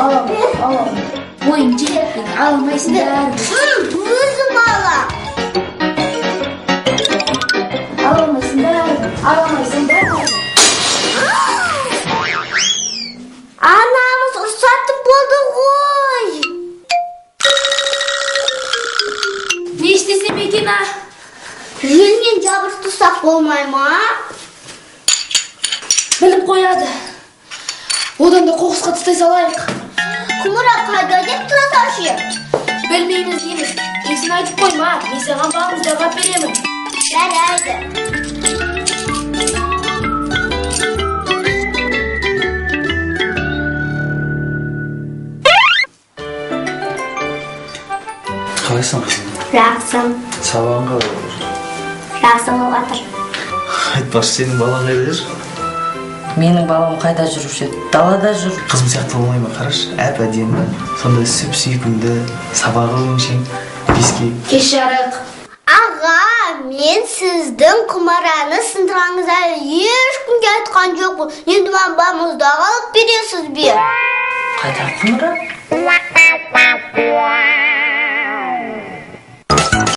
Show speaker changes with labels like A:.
A: Аламын, аламын. Ойыншық ала алмайсыңдар.
B: Өзім алам.
A: Ала алмайсыңдар, ала алмайсыңдар.
B: Анамыз ұрсатын болды ғой.
A: Не істесем екен, а?
B: Жүнмен жабыстырсақ болмай ма?
A: Біліп қояды. Одан да қоқысқа тастай салайық.
B: Құмыра қайда деп тұрады ше?
A: Білмейміз дейміз. Тек сен айтып қойма, мен саған балмұздақ алып беремін.
B: Жарайды.
C: Қалайсың, қызым?
B: Жақсы.
C: Сабағың қалай болып жүр?
B: Жақсы болып жатыр.
C: Айтпақшы, сенің балаң қайда жүр?
D: Менің балам қайда жүруші еді? Далада жүр.
C: Қызым сияқты болмай ма, қарашы, әп әдемі, сондай сүп сүйкімді, сабағы өңшең, беске.
A: Кеш жарық.
B: Аға, мен сіздің құмараны сындырғаныңызды ешкімге айтқан жоқпын. Енді маған балмұздақ алып бересіз бе?
D: Қайда құмыра?